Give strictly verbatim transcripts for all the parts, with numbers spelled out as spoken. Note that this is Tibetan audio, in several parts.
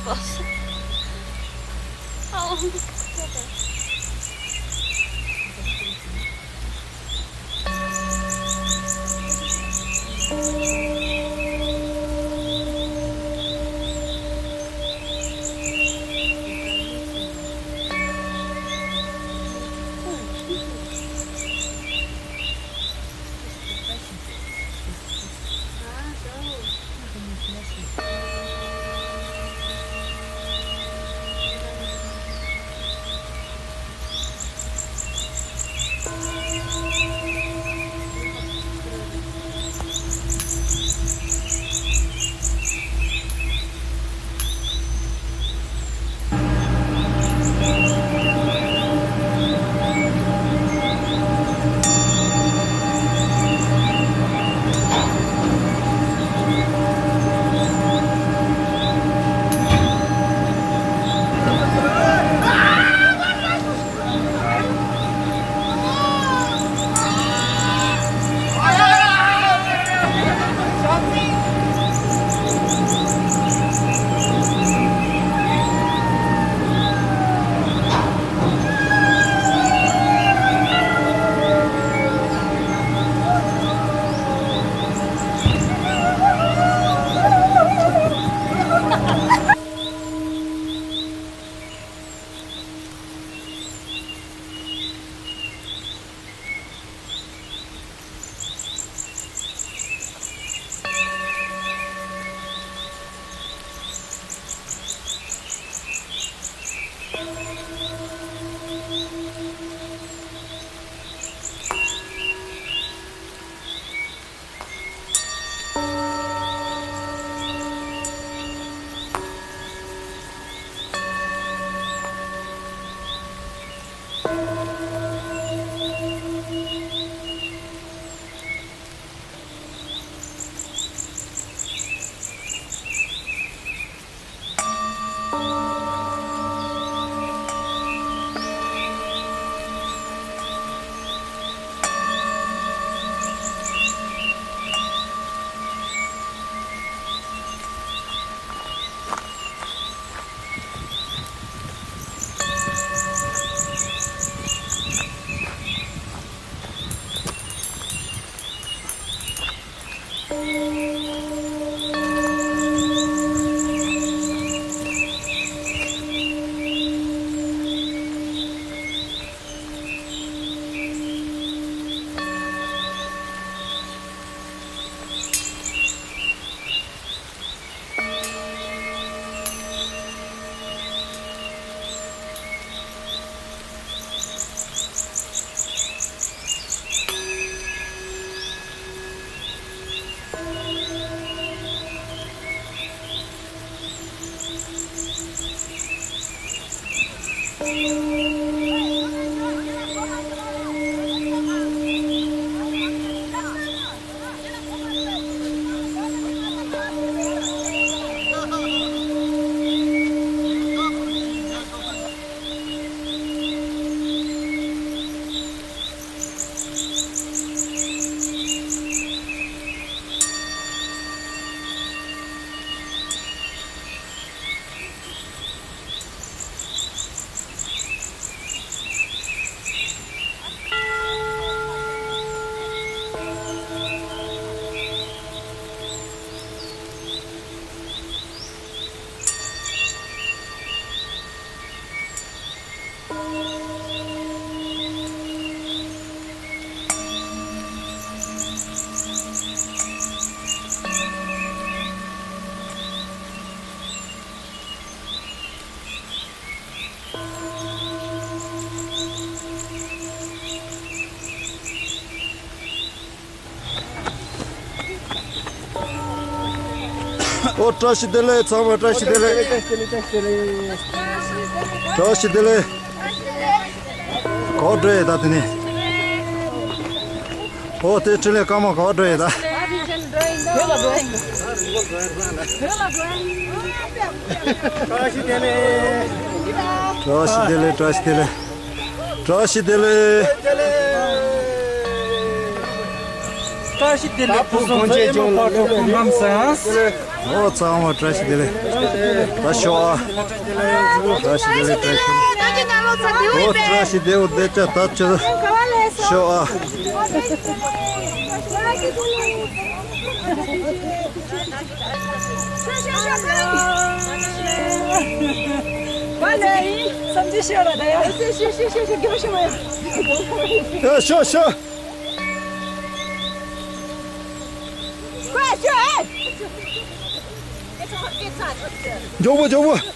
ཨོ། བཀྲ་ཤིས་བདེ་ལེགས། ཚང་མ་བཀྲ་ཤིས་བདེ་ལེགས། བཀྲ་ཤིས་བདེ་ལེགས། ག་པར་འགྲོ་ཡིན་ད་དེ་ནས། ཨོ། དེ་འཕྲིན་ལས་སྐར་མ་ག་པར་འགྲོ་ཡིན་ད། བཀྲ་ཤིས་བདེ་ལེགས། བཀྲ་ཤིས་བདེ་ལེགས། བཀྲ་ཤིས་བདེ་ལེགས། བཀྲ་ཤིས་བདེ་ལེགས། ཕུན་སུམ་ཚོགས། ཨེ་མ་བར་དོ་སྐུ་ཁམས་བཟང་། ཨོ་ཚང་མ་བཀྲ་ཤིས་བདེ་ལེགས། ད་ཤོག་ཨ། བཀྲ་ཤིས་བདེ་ལེགས། བཀྲ་ཤིས་བདེ། ཨོ་བཀྲ་ཤིས་བདེ་པོ་བདེ་ཅག་ད་ཆོ། ཤོག་ཨ། ཡ་ཤོག་ཤོག། མགྱོགས་པོ་མགྱོགས་པོ།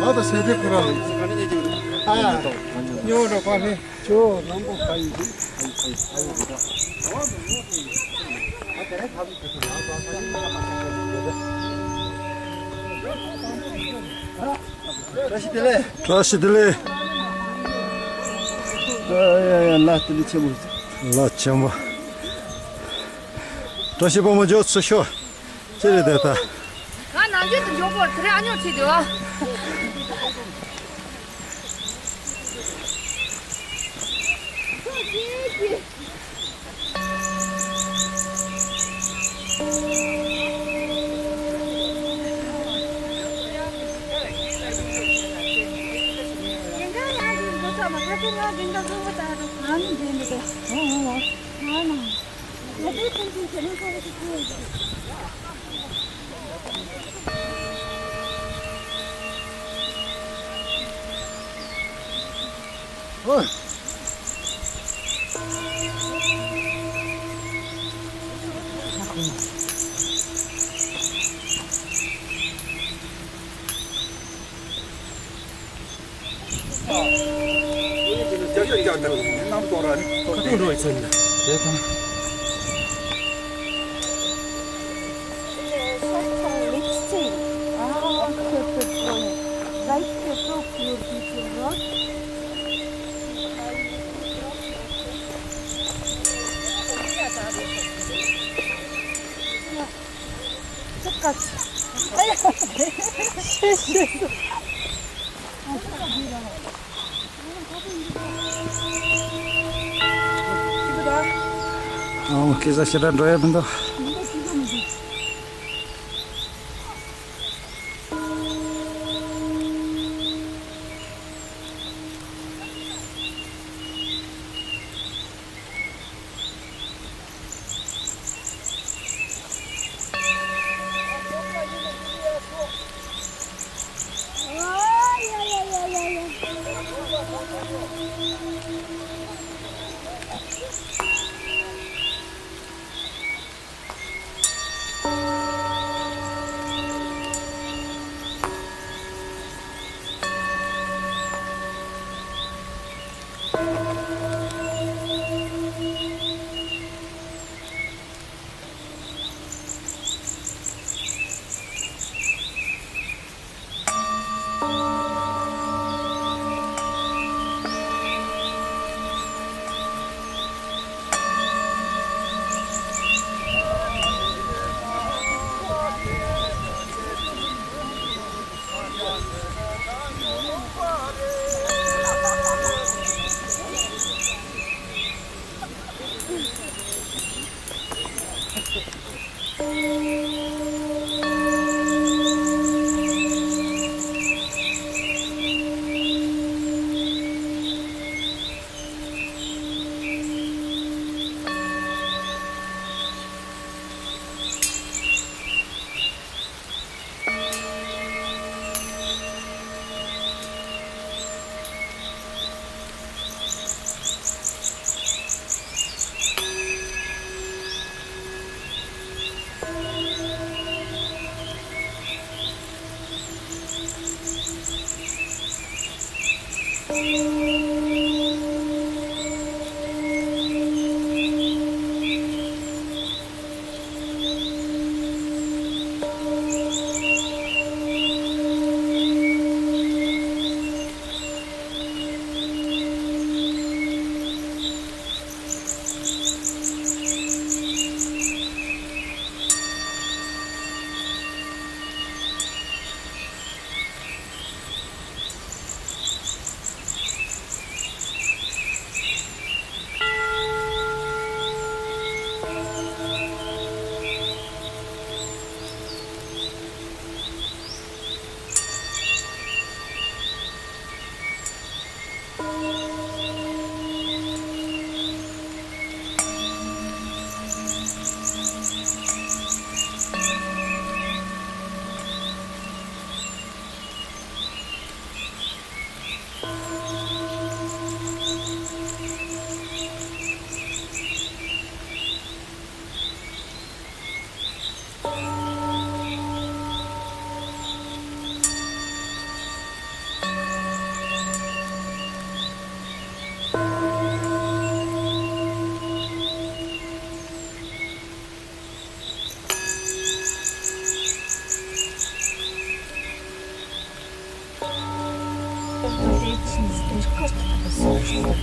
ང་ད་ཟེར་དེ་ཁོ་རང་ཨ་ཉོ་རོགས་པ་ནི་ཇོ་ལམ་པོ་ག་ཡིན་གྱི། བཀྲ་ཤིས་བདེ་ལེགས། བཀྲ་ཤིས་བདེ་ལེགས། ཨ་ཡ་ཡ། ལ་དེ་ལི་ཆེན་པོ། ལ་ཆེན་པོ། བཀྲ་ཤིས་པད་མ་འཇོག་ཚུལ་ཤོག་ཅི་རེད་དེ་ད། ང་ནང་ཆེན་དུ་འཇོག་པོར་དེ་རིང་ཨ་ཉོག་བྱེད་དེ་བ། ཨོ། སྐད་ཆ་ཞེ་དྲག་འགྲོ་ཡ་མི་འདུག Очень здорово.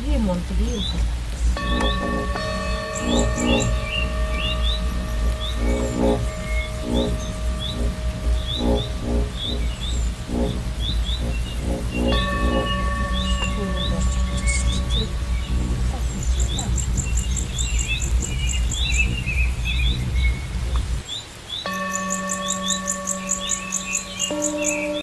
Две монты, две монты.